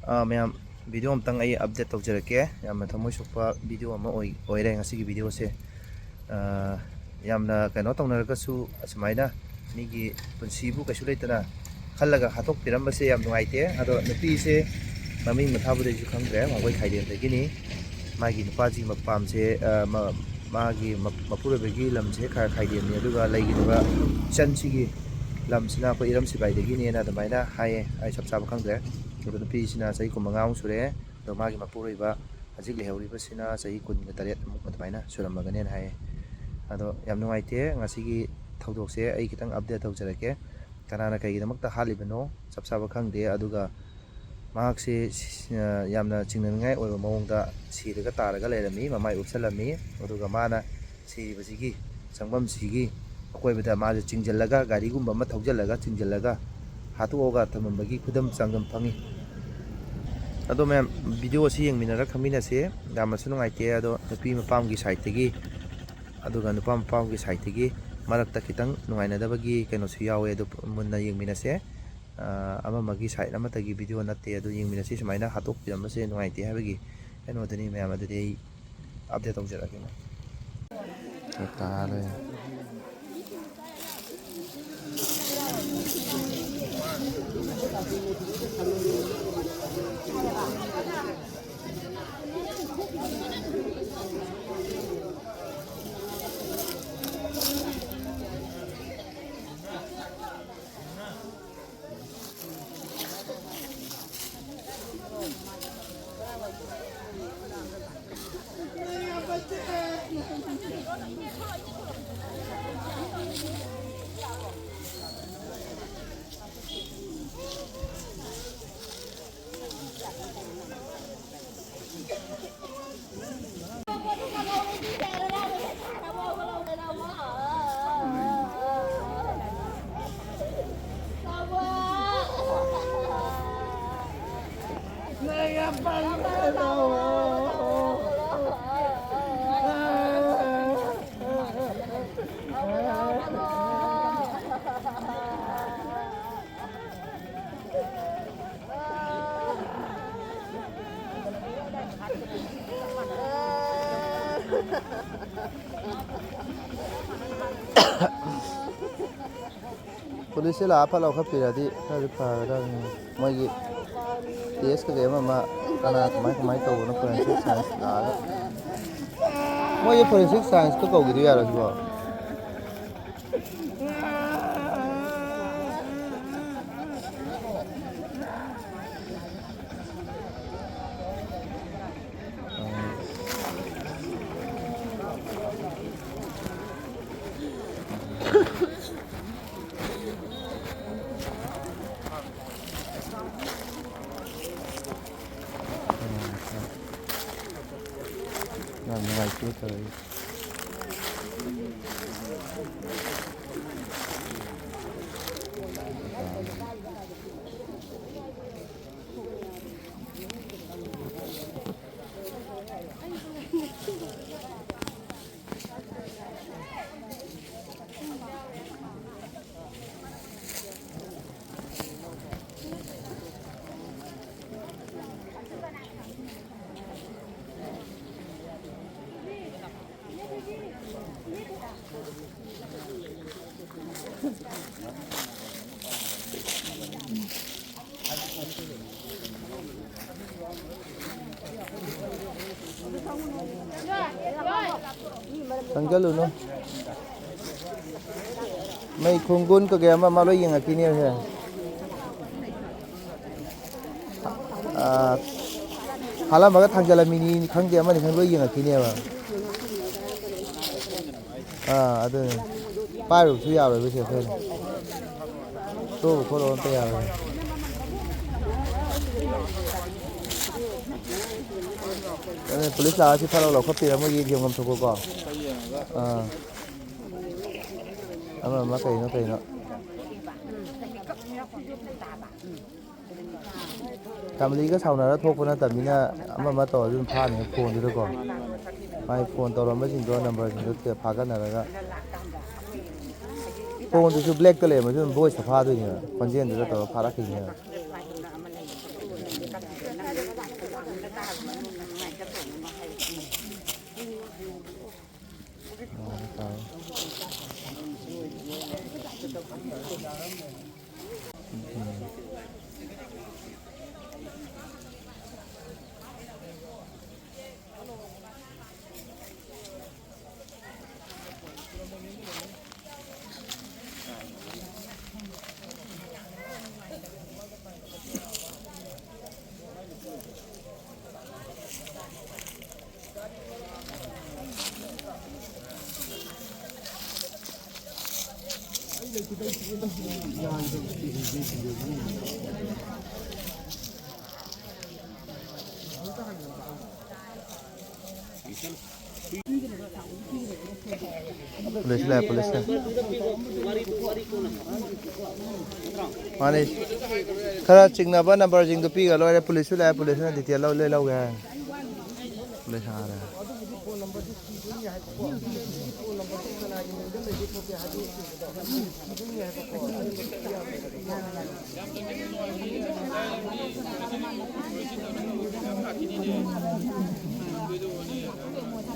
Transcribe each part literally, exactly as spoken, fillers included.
ꯑꯥ, ꯃꯌꯥꯝ, ꯚꯤꯗꯤꯑꯣ ꯑꯝꯇꯪ ꯑꯩ ꯑꯞꯗꯦꯠ ꯇꯧꯖꯔꯛꯀꯦ꯫ ꯌꯥꯝꯅ ꯊꯃꯣꯏ ꯁꯣꯛꯄ ꯚꯤꯗꯤꯑꯣ ꯑꯃ ꯑꯣꯏ-, ꯑꯣꯏꯔꯦ ꯉꯁꯤꯒꯤ ꯚꯤꯗꯤꯑꯣꯁꯦ꯫ ꯑꯥ, ꯌꯥꯝꯅ ꯀꯩꯅꯣ ꯇꯧꯅꯔꯒꯁꯨ, ꯑꯁꯨꯃꯥꯏꯅ ꯃꯤꯒꯤ ꯄꯨꯟꯁꯤꯕꯨ ꯀꯩꯁꯨ ꯂꯩꯇꯅ ꯈꯜꯂꯒ ꯍꯥꯠꯇꯣꯛꯄꯤꯔꯝꯕꯁꯦ ꯌꯥꯝ ꯅꯨꯡꯉꯥꯏꯇꯦ꯫ ꯑꯗꯣ ꯅꯨꯄꯤꯁꯦ ꯃꯃꯤꯡ ꯃꯊꯥꯕꯨꯗꯤ ꯑꯩꯁꯨ ꯈꯪꯗ꯭ꯔꯦ, ꯋꯥꯡꯒꯣꯏ ꯈꯥꯏꯗꯦꯝꯗꯒꯤꯅꯤ꯫ ꯃꯥꯒꯤ ꯅꯨꯄꯥꯁꯤꯒꯤ ꯃꯄꯥꯝꯁꯦ, ꯑ, ꯃ-, ꯃꯥꯒꯤ ꯃ-, ꯃꯄꯨꯔꯣꯏꯕꯒꯤ ꯂꯝꯁꯦ ꯈꯥ-, ꯈꯥꯏꯗꯦꯝꯅꯤ, ꯑꯗꯨꯒ ꯂꯩꯒꯗꯕ ꯏꯆꯟꯁꯤꯒꯤ ꯂꯝꯁꯤꯅ ꯑꯩꯈꯣꯏ ꯏꯔꯝ ꯁꯤꯕꯥꯏꯗꯒꯤꯅꯦꯅ ꯑꯗꯨꯃꯥꯏꯅ ꯍꯥꯏꯌꯦ꯫ ꯑꯩ ꯆꯞ ꯆꯥꯕ ꯈꯪꯗ꯭ꯔꯦ꯫ ꯑꯗꯣ ꯅꯨꯄꯤꯁꯤꯅ ꯆꯍꯤ ꯀꯨꯟꯃꯉꯥꯃꯨꯛ ꯁꯨꯔꯦ꯫ ꯑꯗꯣ ꯃꯥꯒꯤ ꯃꯄꯨꯔꯣꯏꯕ ꯍꯧꯖꯤꯛ ꯂꯩꯍꯧꯔꯤꯕꯁꯤꯅ ꯆꯍꯤ ꯀꯨꯟꯒ ꯇꯔꯦꯠꯃꯨꯛ ꯑꯗꯨꯃꯥꯏꯅ ꯁꯨꯔꯝꯃꯒꯅꯦꯅ ꯍꯥꯏꯌꯦ꯫ ꯑꯗꯣ ꯌꯥꯝ ꯅꯨꯡꯉꯥꯏꯇꯦ ꯉꯁꯤꯒꯤ ꯊꯧꯗꯣꯛꯁꯦ꯫ ꯑꯩ ꯈꯤꯇꯪ ꯑꯞꯗꯦꯠ ꯇꯧꯖꯔꯛꯀꯦ꯫ ꯀꯅꯥꯅ ꯀꯩꯒꯤꯗꯃꯛꯇ ꯍꯥꯠꯂꯤꯕꯅꯣ ꯆꯞ ꯆꯥꯕ ꯈꯪꯗꯦ꯫ ꯑꯗꯨꯒ ꯃꯍꯥꯛꯁꯦ ꯁꯤ-, ꯌꯥꯝꯅ ꯆꯤꯡꯅꯅꯤꯡꯉꯥꯏ ꯑꯣꯏꯕ ꯃꯑꯣꯡꯗ ꯁꯤꯔꯒ ꯇꯥꯔꯒ ꯂꯩꯔꯝꯃꯤ, ꯃꯃꯥꯏ ꯎꯞꯁꯜꯂꯝꯃꯤ꯫ ꯑꯗꯨꯒ ꯃꯥꯅ ꯁꯤꯔꯤꯕꯁꯤꯒꯤ ꯆꯪꯐꯝꯁꯤꯒꯤ ꯑꯀꯣꯏꯕꯗ ꯃꯥꯁꯦ ꯆꯤꯡꯁꯤꯜꯂꯒ, ꯒꯥꯔꯤꯒꯨꯝꯕ ꯑꯃ ꯊꯧꯖꯤꯜꯂꯒ ꯆꯤꯡꯁꯤꯜꯂꯒ ꯍꯥꯠꯇꯣꯛꯑꯒ ꯊꯝꯃꯝꯕꯒꯤ ꯈꯨꯗꯝ ꯆꯥꯡꯗꯝ ꯐꯪꯉꯤ꯫ ꯑꯗꯣ ꯃꯌꯥꯝ, ꯚꯤꯗꯤꯑꯣ ꯑꯁꯤ ꯌꯦꯡꯃꯤꯟꯅꯔ ꯈꯪꯃꯤꯟꯅꯁꯦ꯫ ꯌꯥꯝꯅꯁꯨ ꯅꯨꯡꯉꯥꯏꯇꯦ꯫ ꯑꯗꯣ ꯅꯨꯄꯤ ꯃꯄꯥꯝꯒꯤ ꯁꯥꯏꯠꯇꯒꯤ, ꯑꯗꯨꯒ ꯅꯨꯄꯥ ꯃꯄꯥꯝꯒꯤ ꯁꯥꯏꯠꯇꯒꯤ ꯃꯔꯛꯇ ꯈꯤꯇꯪ ꯅꯨꯡꯉꯥꯏꯅꯗꯕꯒꯤ ꯀꯩꯅꯣꯁꯨ ꯌꯥꯎꯋꯦ꯫ ꯑꯗꯨ ꯃꯨꯟꯅ ꯌꯦꯡꯃꯤꯟꯅꯁꯦ꯫ ꯑ, ꯑꯃꯃꯒꯤ ꯁꯥꯏꯠ ꯑꯃꯠꯇꯒꯤ ꯚꯤꯗꯤꯑꯣ ꯅꯠꯇꯦ꯫ ꯑꯗꯨ ꯌꯦꯡꯃꯤꯟꯅꯁꯤ꯫ ꯁꯨꯃꯥꯏꯅ ꯍꯥꯠꯇꯣꯛꯄꯤꯔꯝꯕꯁꯦ ꯅꯨꯡꯉꯥꯏꯇꯦ ꯍꯥꯏꯕꯒꯤ ꯀꯩꯅꯣꯗꯨꯅꯤ ꯃꯌꯥꯝ꯫ ꯑꯗꯨꯗꯤ ꯑꯩ ꯑꯞꯗꯦꯠ ꯇꯧꯖꯔꯛꯑꯒꯦ꯫ ꯇꯥꯔꯦ꯫ ꯄꯨꯂꯤꯁꯁꯦ ꯂꯥꯛꯑ ꯐꯠ ꯂꯧꯈꯠꯄꯤꯔꯗꯤ ꯈꯔꯗꯤ ꯐꯒꯗꯕꯅꯤ꯫ ꯃꯣꯏꯒꯤ ꯇꯦꯁ ꯀꯩꯀꯩ ꯑꯃ ꯑꯃ ꯀꯅꯥ ꯀꯃꯥꯏ ꯀꯃꯥꯏ ꯇꯧꯕꯅꯣ forensic science ꯂꯥꯛꯑꯒ꯫ ꯃꯣꯏꯁꯦ forensic scienceꯀ ꯀꯧꯈꯤꯗꯣꯏ ꯌꯥꯔꯣ ꯁꯤꯕꯣ? ꯌꯥꯝ ꯅꯨꯡꯉꯥꯏꯇꯦ ꯇꯧꯔꯤꯁꯦ꯫ ꯆꯪꯁꯤꯜꯂꯨꯅꯨ꯫ ꯃꯩ ꯈꯣꯡꯒꯨꯟ ꯀꯩꯀꯩ ꯑꯃ ꯑꯃ ꯂꯣꯏ ꯌꯦꯡꯉꯛꯈꯤꯅꯦꯕꯁꯦ꯫ ꯑꯥ, ꯍꯥꯠꯂꯝꯃꯒ ꯊꯥꯡꯖꯜꯂꯝꯃꯤꯅꯤ ꯈꯪꯗꯦ, ꯑꯃꯅꯤ ꯈꯪꯗꯦ, ꯂꯣꯏ ꯌꯦꯡꯉꯛꯈꯤꯅꯦꯕ꯫ ꯑꯥ, ꯑꯗꯨꯅꯤ꯫ ꯄꯥꯏꯔꯨꯕꯁꯨ ꯌꯥꯔꯣꯏꯕ ꯁꯦ ꯑꯩꯈꯣꯏꯅ꯫ ꯊꯣꯛꯎ ꯈꯣꯠꯂꯨ ꯑꯝꯇ ꯌꯥꯔꯣꯏ꯫ ꯑꯗꯨꯅ ꯄꯨꯂꯤꯁ ꯂꯥꯛꯑ ꯁꯤ ꯐꯠ ꯂꯥꯎ ꯂꯧꯈꯠꯄꯤꯔ ꯃꯣꯏꯒꯤ ꯌꯦꯡꯐꯝ ꯊꯣꯛꯄꯀꯣ꯫ ꯑꯥ꯫ ꯑꯃ ꯑꯃ ꯀꯩꯅꯣ ꯀꯩꯅꯣ꯫ ꯀꯃꯂꯤꯒ ꯁꯥꯎꯅꯔ ꯊꯣꯛꯄ ꯅꯠꯇꯕꯅꯤꯅ ꯑꯃ ꯑꯃ ꯇꯧꯔꯁꯨ ꯑꯗꯨꯝ ꯐꯥꯅꯤ ꯐꯣꯟꯗꯨꯗꯀꯣ꯫ ꯃꯥꯏ ꯐꯣꯟ ꯇꯧꯔꯝꯕꯁꯤꯡꯗꯣ ꯅꯝꯕꯔꯁꯤꯡꯗꯣ ꯐꯥꯒꯠꯅꯔꯒ꯫ ꯐꯣꯟꯗꯨꯁꯨ blackꯇ ꯂꯩꯔꯝꯃꯁꯨ ꯑꯗꯨꯝ voiceꯇ ꯐꯥꯗꯣꯏꯅꯦꯕ꯫ ꯈꯣꯟꯖꯦꯜꯗꯨꯗ ꯇꯧꯔꯒ ꯐꯥꯔꯛꯈꯤꯅꯦꯕ꯫ ꯄꯨꯂꯤꯁ ꯂꯥꯛꯑꯦ, ꯄꯨꯂꯤꯁ ꯂꯥꯛꯑꯦ꯫ ꯃꯥꯅꯤ꯫ ꯈꯔ ꯆꯤꯡꯅꯕ ꯅꯝꯕꯔꯁꯤꯡꯗꯨ ꯄꯤꯒ ꯂꯣꯏꯔꯦ꯫ ꯄꯨꯂꯤꯁꯁꯨ ꯂꯥꯛꯑꯦ, ꯄꯨꯂꯤꯁꯅ ꯗꯤꯇꯦꯜ ꯂꯧ-, ꯂꯣꯏ ꯂꯧꯒꯦ ꯍꯥꯏ꯫ ꯄꯨꯂꯤꯁ ꯉꯥꯏꯔꯦ꯫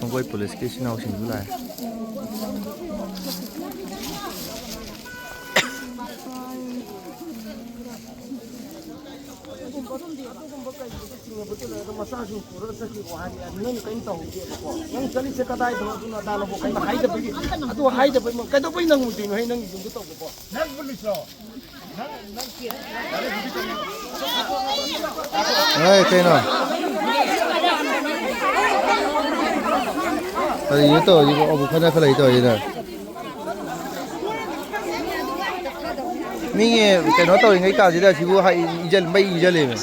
ꯃꯈꯣꯏ ꯄꯨꯂꯤꯁꯀꯤ ꯏꯆꯤꯟ ꯏꯅꯥꯎꯁꯤꯡꯁꯨ ꯂꯥꯛꯑꯦ꯫ ꯑꯗꯨꯒꯨꯝꯕ ꯀꯩꯒꯨꯝꯕꯗ ꯆꯤꯡꯅꯕꯗ ꯂꯩꯔꯒ ꯃꯆꯥꯁꯤꯡ ꯄꯨꯔꯒ ꯆꯠꯈꯤꯕ ꯍꯥꯏꯔꯗꯤ ꯅꯪ ꯀꯔꯤꯝ ꯇꯧꯍꯧꯗꯦꯕꯀꯣ꯫ ꯅꯪ ꯆꯠꯂꯤꯁꯦ ꯀꯗꯥꯏꯗꯅꯣ? ꯑꯗꯨꯅ ꯑꯗꯥꯅꯕꯨ ꯀꯩꯝ ꯍꯥꯏꯗꯕꯒꯤ, ꯑꯗꯨ ꯍꯥꯏꯗꯕꯩ ꯃ-, ꯀꯩꯗꯧꯕꯩ ꯅꯪꯉꯨꯗꯣꯏꯅꯣ? ꯍꯦ, ꯅꯪꯒꯤ ꯌꯨꯝꯗ ꯇꯧꯕꯀꯣ꯫ ꯅꯪ ꯄꯨꯂꯤꯁꯂꯣ? ꯅꯪ, ꯅꯪ ꯀꯦꯁ ꯑꯦ, ꯀꯩꯅꯣ? ꯀꯔꯤꯅꯣ ꯇꯧꯔꯤꯁꯤꯕꯣ? ꯑꯃꯨꯛ ꯈꯠꯅ ꯈꯠꯂꯛꯏ ꯇꯧꯔꯤꯁꯤꯅ꯫ ꯃꯤꯒꯤ ꯀꯩꯅꯣ ꯇꯧꯔꯤꯉꯩ ꯀꯥꯟꯁꯤꯗ ꯁꯤꯕꯨ ꯍꯥꯏ-, ꯏꯟꯖꯜ-, ꯃꯩ ꯏꯟꯖꯜꯂꯦꯃꯤ꯫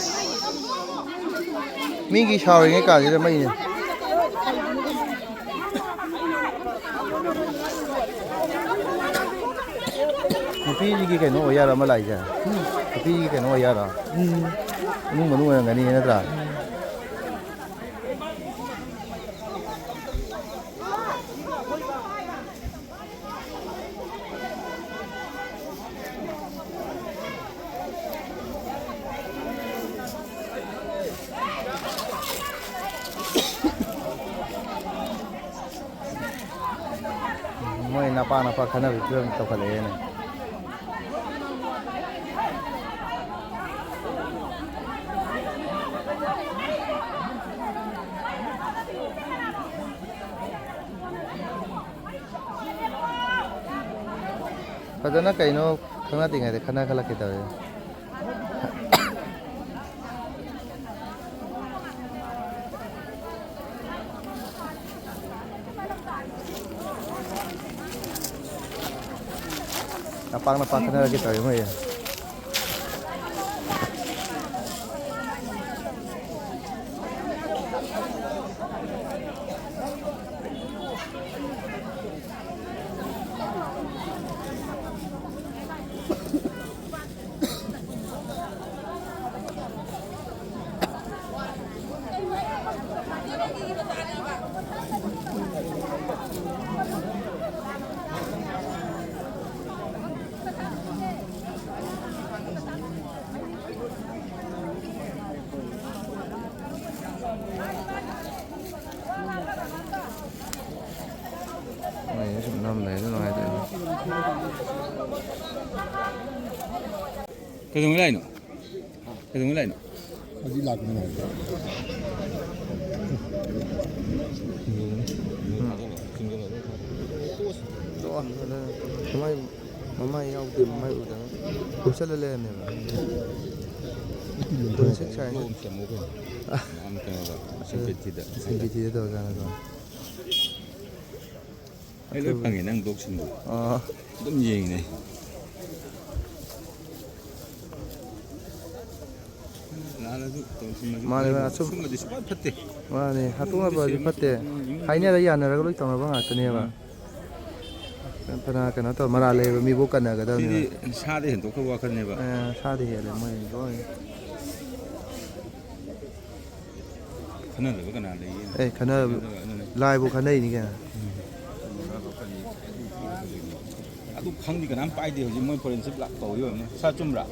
ꯃꯤꯒꯤ ꯁꯥꯎꯔꯤꯉꯩ ꯀꯥꯟꯁꯤꯗ ꯃꯩꯅꯦ꯫ ꯅꯨꯄꯤꯁꯤꯒꯤ ꯀꯩꯅꯣ ꯑꯣꯏ ꯌꯥꯔꯣ ꯑꯃ ꯂꯥꯛꯏꯁꯦ? ꯅꯨꯄꯤꯒꯤ ꯀꯩꯅꯣ ꯑꯣꯏ ꯌꯥꯔꯣ? ꯎꯝ꯫ ꯏꯃꯨꯡ ꯃꯅꯨꯡ ꯑꯣꯏꯔꯝꯒꯅꯤ ꯅꯠꯇ꯭ꯔꯥ? ꯅꯄꯥꯛ ꯅꯄꯥꯛ ꯈꯟꯅꯕꯒꯤ ꯐꯤꯕꯝ ꯇꯧꯈꯠꯂꯛꯑꯦꯅꯦ꯫ ꯐꯖꯅ ꯀꯩꯅꯣ ꯈꯪꯅꯗ꯭ꯔꯤꯉꯩꯗ ꯈꯟꯅ ꯈꯜꯂꯛꯀꯦ ꯇꯧꯋꯦ꯫ ꯅꯄꯥꯛ ꯅꯄꯥꯛ ꯈꯟꯅꯔꯒꯦ ꯇꯧꯔꯤ ꯃꯣꯏ꯫ ꯃꯣꯏꯁꯦ ꯁꯨꯝ ꯅꯝ ꯂꯩꯔꯦ, ꯅꯨꯡꯉꯥꯏꯇꯦ꯫ ꯀꯩꯗꯧꯉꯩ ꯂꯥꯛꯏꯅꯣ? ꯀꯩꯗꯧꯉꯩ ꯂꯥꯛꯏꯅꯣ? ꯍꯧꯖꯤꯛ ꯂꯥꯛꯄꯅꯤ ꯍꯥꯏꯕ꯫ ꯃꯃꯥꯏ, ꯃꯃꯥꯏ ꯌꯥꯎꯗꯦ, ꯃꯃꯥꯏ ꯎꯗꯕ꯫ ꯎꯞꯁꯜꯂ ꯂꯩꯔꯝꯃꯦꯕ꯫ Forensic science. ꯂꯣꯛ ꯑꯃ ꯊꯦꯡꯉꯣ ꯀꯩꯅꯣ꯫ ꯌꯥꯝ ꯀꯩꯅꯣꯗ, ꯁꯤꯝꯄꯦꯊꯤꯗ꯫ ꯁꯤꯝꯄꯦꯊꯤꯗ ꯇꯧꯔꯀꯥꯟꯗꯀꯣ꯫ ꯑꯩ ꯂꯣꯏ ꯐꯪꯉꯦ ꯅꯪ ꯕ꯭ꯂꯣꯛꯁꯤꯡꯗꯣ꯫ ꯑꯥ꯫ ꯑꯗꯨꯝ ꯌꯦꯡꯉꯤꯅꯦ꯫ ꯂꯥꯜꯂꯁꯨ ꯇꯧꯁꯤꯟꯕꯁꯨ ꯃꯥꯅꯦ, ꯐꯩ꯫ ꯃꯥꯅꯦ, ꯑꯆꯨꯝ-, ꯁꯨꯝꯕꯗꯤ ꯁꯨꯡꯐꯠ ꯐꯠꯇꯦ꯫ ꯃꯥꯅꯦ, ꯍꯥꯠꯇꯣꯛꯅꯕꯗꯤ ꯐꯠꯇꯦ꯫ ꯎꯝ, ꯎꯝ꯫ ꯍꯥꯏꯅꯔ ꯌꯥꯅꯔꯒ ꯂꯣꯏ ꯇꯧꯅꯕ ꯉꯥꯛꯇꯅꯦꯕ꯫ ꯎꯝ꯫ ꯐꯅ ꯀꯩꯅꯣ ꯇꯧ, ꯃꯔꯥꯜ ꯂꯩꯕ ꯃꯤꯕꯨ ꯀꯟꯅꯒꯗꯕꯅꯦꯕ꯫ ꯁꯤꯗꯤ ꯁꯥꯗ ꯍꯦꯟꯗꯣꯛꯈ꯭ꯔꯕ ꯋꯥꯈꯜꯅꯦꯕ꯫ ꯑ, ꯁꯥꯗ ꯍꯦꯜꯂꯦ ꯃꯣꯏ ꯂꯣꯏ꯫ ꯈꯟꯅꯗꯕ ꯀꯅꯥ ꯂꯩꯒꯦ? ꯑꯦ, ꯈꯟꯅ-, ꯈꯟꯅꯗꯕ ꯑꯗꯨꯅꯦ꯫ ꯂꯥꯏꯕꯨ ꯈꯟꯅꯩꯅꯤ ꯀꯩꯅꯣ꯫ ꯑꯗꯨ ꯈꯪꯗꯤ ꯀꯅꯥꯝ ꯄꯥꯏꯗꯦ ꯍꯧꯖꯤꯛ ꯃꯣꯏ ꯐꯣꯔꯦꯟꯁꯤꯛ ꯂꯥꯛ ꯇꯧꯔꯤ ꯑꯣꯏꯔꯝꯅꯤ꯫ ꯁꯥ ꯆꯨꯝꯕ꯭ꯔꯥ?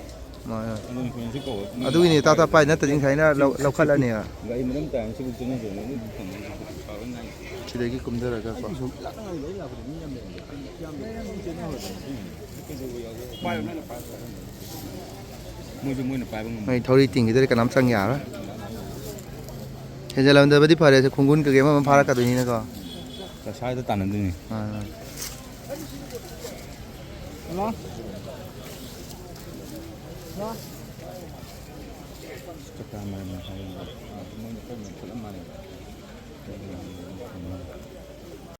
ꯃꯥꯅꯦ꯫ ꯑꯗꯨꯅ ꯐꯣꯔꯦꯟꯁꯤꯛ ꯀꯧꯋꯦ꯫ ꯑꯗꯨꯒꯤꯅꯦ ꯇꯥ ꯇꯥ ꯄꯥꯏ ꯅꯠꯇ꯭ꯔꯗꯤ ꯉꯁꯥꯏꯅ ꯂꯧ-, ꯂꯧꯈꯠꯂꯅꯦꯕ꯫ ꯒꯥꯔꯤ ꯃꯅꯨꯡ ꯇꯥꯏ ꯁꯤꯕꯨ ꯆꯦꯟꯅꯗ꯭ꯔꯕꯅꯦ꯫ ꯑꯗꯨ ꯐꯪꯉꯦ꯫ ꯐꯕ ꯉꯥꯏ꯫ ꯁꯤꯗꯒꯤ ꯀꯨꯝꯊꯔꯒ ꯀꯣ꯫ ꯃꯣꯏꯁꯨ ꯃꯣꯏꯅ ꯄꯥꯏꯕ ꯉꯝꯃꯣꯏ꯫ ꯃꯣꯏ ꯊꯧꯔꯤ ꯇꯤꯡꯈꯤꯗ꯭ꯔꯗꯤ ꯀꯅꯥꯝ ꯆꯪ ꯌꯥꯔꯣꯏ꯫ ꯍꯦꯟꯖꯜꯂꯝꯗꯕꯗꯤ ꯐꯔꯦ, ꯁꯦ ꯈꯣꯡꯒꯨꯟ ꯀꯩꯀꯩ ꯑꯃ ꯑꯃ ꯐꯥꯔꯛꯀꯗꯣꯏꯅꯤꯅꯀꯣ꯫ ꯁ꯭ꯋꯥꯏꯗ ꯇꯥꯟꯅꯗꯣꯏꯅꯤ꯫ ꯑꯥ꯫ ꯆꯥꯛ ꯆꯥ ꯃꯔꯝ ꯍꯥꯏꯔꯒ ꯃꯣꯏꯅ ꯈꯔ ꯃꯦꯟꯈꯠꯂꯝ ꯃꯥꯜꯂꯦ꯫